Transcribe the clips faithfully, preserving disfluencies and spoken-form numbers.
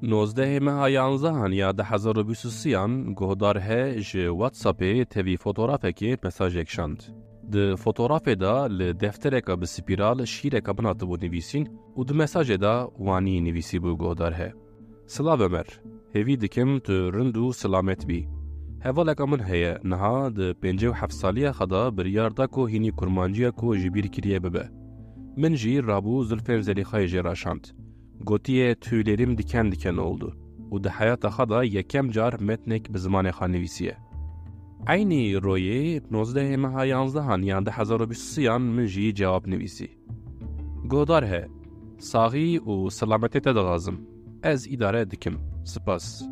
Nozdehê meha yanzehan ya du hezar û bîst û sêyan guhdar he ji WhatsAppê tevî fotografekê mesajek şand. Di fotografê de li deftereka bi spîral şîreka min hatibû nivîsîn û di mesajê de wanî nivîsîbû guhdar he. Silav Ömer, hêvî dikim tu rind û silamet bî. Hevaleka min heye, niha di pêncî û heft saliya xwe de biryar da ku hînî kurmanciya ku ji bîr kiriye bibe. Min jî rabû Zulfên Zelîxayê jê re şand. Gotiye tüylerim diken diken oldu û di heyata xwe de yekem car metnek bi zimanê xwe nivîsiye. Eynî royê nozdehê meha yanzehan ya du hezar û bîst û sêyan min jî cewab nivîsî. Guhdar he, saxî û selametê te dixwazim. Ez îdare dikim. Spas.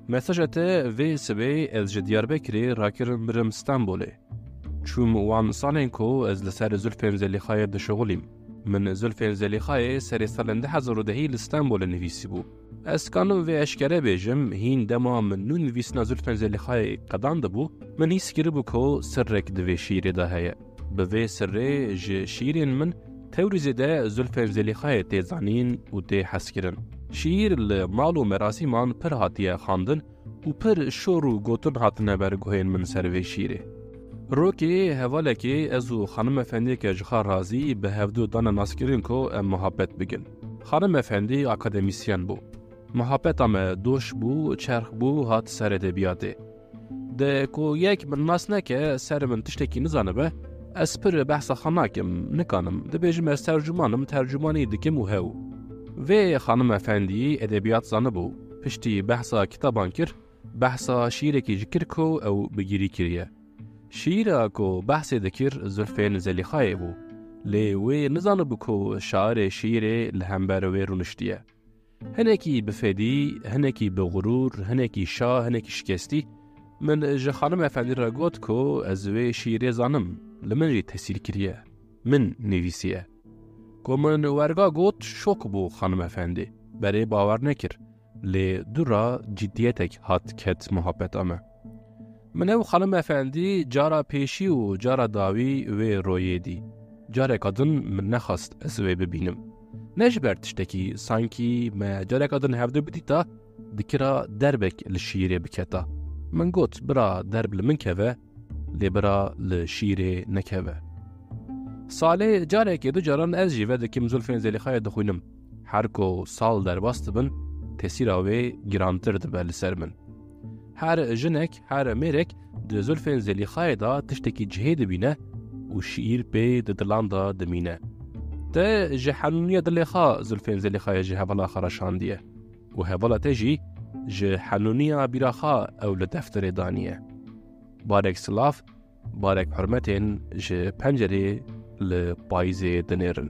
Mesaja te vê sibê ez ji Diyarbekirê rakirim birim Stenbolê. Çûm wan salên ku ez li ser Zulfên Zelîxayê dişuxulîm. Min Zulfên Zelîxayê serê salên du hezar û dehî li Stenbolê nivîsîbû. Ez kanim vê eşkere bêjim, hîn dema min nû nivîsina Zulfên Zelîxayê qedandibû, min hîs kiribû ku sirrek di vê şîîrê de heye. Bi vê sirrê ji şîîrên min tewrî zêde Zulfên Zelîxayê tê zanîn û tê hezkirin. Şîîr li mal û merasîman pir hatiye xwendin û pir şor û gotin hatine ber guhên min ser vê şîîrê. Rokê hevalekê ez û xanim efendiyeke ji xwe razî bi hevdu dane naskirin ku em muhabbet bikin. Xanim efendî akademîsyen bû. Muhabbeta me doş bû, çerx bû, hat ser edebiyatê. De ku yek min nas neke, ser min tiştekî nizanibe, ez pir behsa xwe nakim, nikanim. Dibêjim ez tercûman im, tercûmanî dikim û hew. Vê xanim efendî edebiyat zanibû. Piştî behsa kitaban kir, behsa şîîrekî jî kir ku ew bigirî kiriye. Şîîra ku behsê dikir Zulfên Zelîxayê bû. Lê wê nizanibû ku şairê şîîrê li hember wê rûniştiye. Hinekî bi fêdî, hinekî bi xurûr, hinekî şa, hinekî şikestî. Min ji xanim efendî re got ku ez wê şîîrê zanim, li min jî tesîr kiriye. Min nivîsiye. Ku min werga got, şok bû xanim efendî. Berê bawer nekir. Lê dûra ciddiyetek hat ket muhabbeta me. Min ew xanim efendî cara pêşî û cara dawî wê royê dî. Careka din min nexwest ez wê bibînim. Ne ji ber tiştekî, sankî me careka din hevdu bidîta, dikira derbek li şîîrê biketa. Min got, bira derb li min keve, lê bira li şîîrê nekeve. Salê carekê du caran ez jî vedikim Zulfên Zelîxayê dixwînim. Her ku sal derbas dibin, tesîra wê girantir dibe li ser min. Her jinek, her mêrek di Zulfên Zelîxayê de tiştekî cihê dibîne û şîîr pê di dilan de dimîne. Te ji henûniya dilê xwe Zulfên Zelîxayê ji hevala xwe re şandiye û hevala te jî ji henûniya bîra xwe ew li defterê daniye. Barek silav, barek hurmetên ji pencerê li payîzê dinêrin.